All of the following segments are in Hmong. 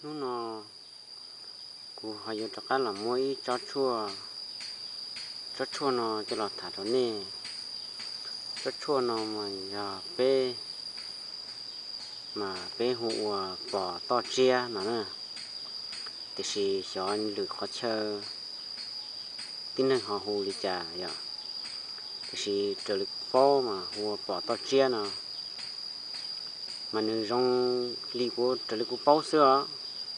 Hnub no kuv ho yuav rov qab los muab ib tsob tshuaj, tsob tshuaj no coj los tham rau nej. Tsob tshuaj no mas yog peb, mas peb hu ua pos toj tsiab no na, tiam sis xyov lwm qhov chaw tib neeg ho hu li cas yom. Tiam sis raws li kuv paub mas hu ua pos toj tsiab no, mas nws zoo li kuv, raws li kuv paub xwb os.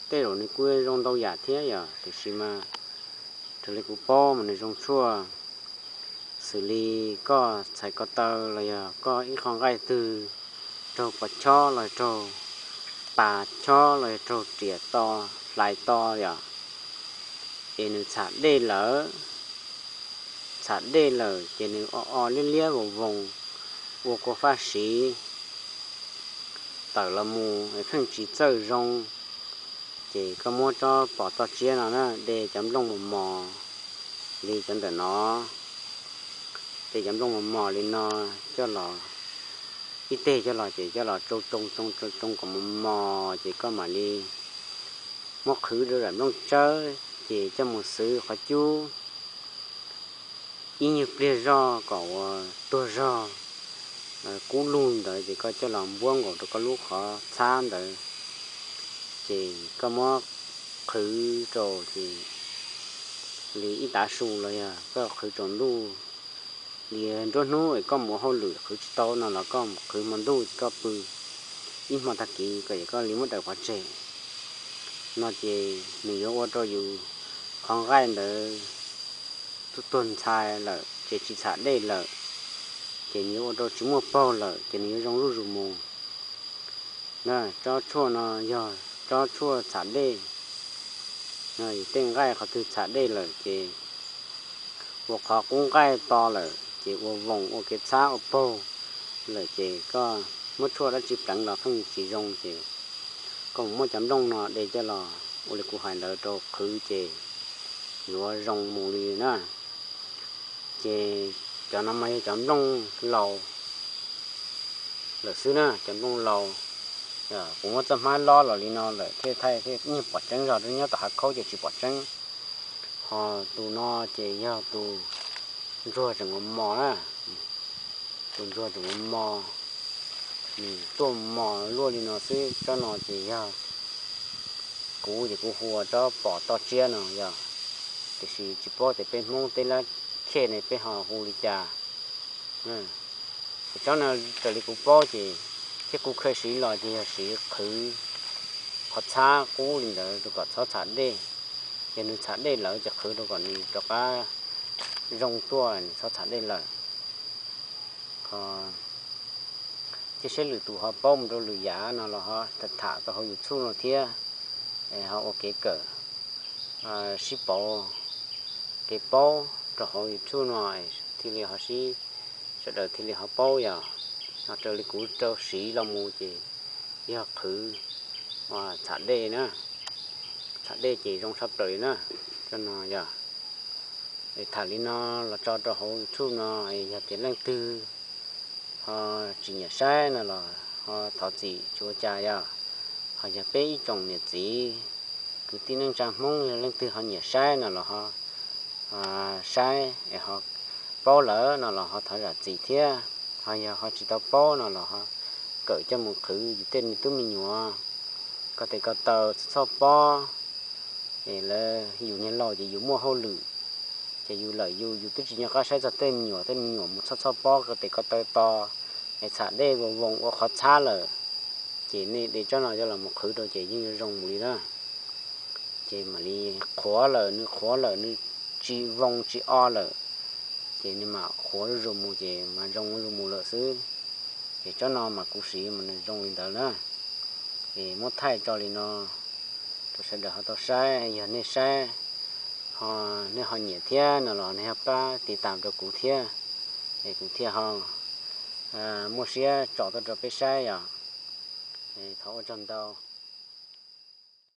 Tej zaum nws kuj zoo ntau yam thiab yom, tiam sis mas raws li kuv paub mas nws zoo tshuaj xws li koj txhais ko taw los yog koj ib qho nqaij twg raug pos chob los raug pas chob los yog raug riam to, hlais to yom, es nws txham dej lawm, txham dej lawm ces nws o o liab liab voos voos, ua kua faj siv tawm los mus pheej tsis txawj zoo, ces koj muab tsob pos toj tsiab no na, de cov nplooj mos mos li cov ntawm no, de cov nplooj mos mos li no coj los, ib teg coj los ces coj los tsoo tsoo tsoo tsoo tsoo kom mos mos ces koj mam li muab qhwv rau daim nplooj tsawb ces coj mus xwv qhov cub ib nyuag pliag zog kom uas tuag zog kub lug ntawd ces koj coj los npuab nkaus rau koj lub qhov txhab ntawd, ces koj muab qhwv rau ces li ib tav su los yog koj qhwv tsaus ntuj, li nruab hnub es koj mus ua hauj lwm qhwv tsis tau no los koj mus qhwv hmo ntuj ces koj pw ib hmo tag kis kom koj li muab daws pov tseg no ces nws yuav ua rau yus qhov nqaij ntawd tuag ntxhais lawm ces tsis txham dej lawm, ces nws yuav ua rau tsis muaj paug lawm ces nws yuav zoo zuj zus mus. Tsob tshuaj no yog tsob tshuaj txham dej. Tej nqaij qhov twg txham dej lawm ces ua qhov qub nqaij to lawm ces ua voos ua kev txhab ua paug lawm ces koj muab tshuaj dab tsi pleev los pheej tsis zoo ces koj mus muab cov nplooj no de coj los ua li kuv hais ntawd rau qhwv ces yuav zoo mus li na. Ces cov no mas yog cov nplooj laus lawm xwb na, cov nplooj laus. Kuv muab txoj hmab lob los li no lawm thiaj thaij thiaj nyiag pom tseeb zog, nyob tom hav khaub ces tsis pom tseeb. Ho tus no ces yog tus ntsuag tseem mos mos na, tus ntsuag tseem mos mos, nws tuaj mos luaj li no xwb. Tsob no ces yog kuv ces kuv hu ua tsob pos toj tsiab no yog, tiam sis tsis paub tias peb Hmoob teb lab khej ne peb ho hu li cas. Ces tsob no raws li kuv paub ces thiab kuv kheev siv los ces yog siv qhwv qhov txhab qub li ntawd rau kom txhob txham dej. Yog nws txham dej lawm ces qhwv rau kom nws rov qab zoo tuaj, nws txhob txham dej lawm. Thiab seb lwm tus ho paub mus rau lwm yam no los ho tham rau hauv YouTube no thiab, ho ua kev kawm sib pauv, kev paub rau hauv YouTube no thiaj li ho sib, sawv daws thiaj li ho paub yog. Ho raws li kuv rau siv los mus ces yog qhwv txham dej na, txham dej ces zoo tshaj plaws li na. Tsob no yog tham li no los tso rau hauv YouTube no, yog tias leej twg ho tsis nyiam saib no los ho thov txim tsis ua cas yog. Ho yog peb ib tsoom niam txiv kwv tij neej tsa Hmoob yog leej twg ho nyiam saib no los ho saib es ho paub lawm no los ho thov zam txim thiab. Ho yog ho tsis tau paub no los ho kawm coj mus qhwv yus tej me tub me nyuam ko tes ko taw txhob txhob pob. Es lawv yus niag laus ces yus muaj hauj lwm, ces yus lawm yus, yus twb tsis nco qab saib txog tej me nyuam, tej me nyuam mus txhob txhob pob ko tes ko taw to, es txham dej voos voos ua qhov txhab lawm, ces nej de tsob no coj los mus qhwv rau ces yeej yuav zoo mus li na. Ces mam li qhuav lawm, nws qhuav lawm, nws tsis voos tsis o lawm, ces nws mam qhuav zuj zus mus ces mas zoo zuj zus mus lawm xwb. Ces tsob no mas kuv siv mas nws zoo li ntawd na. Es muab thaij tso li no rau sawv daws ho tau saib, yog nej saib ho nej ho nyiam thiab no los nej ho pab tiv tam rau kuv thiab, es kuv thiaj ho muaj siab tso tuaj rau peb saib yom. Thov ua tsaug ntau.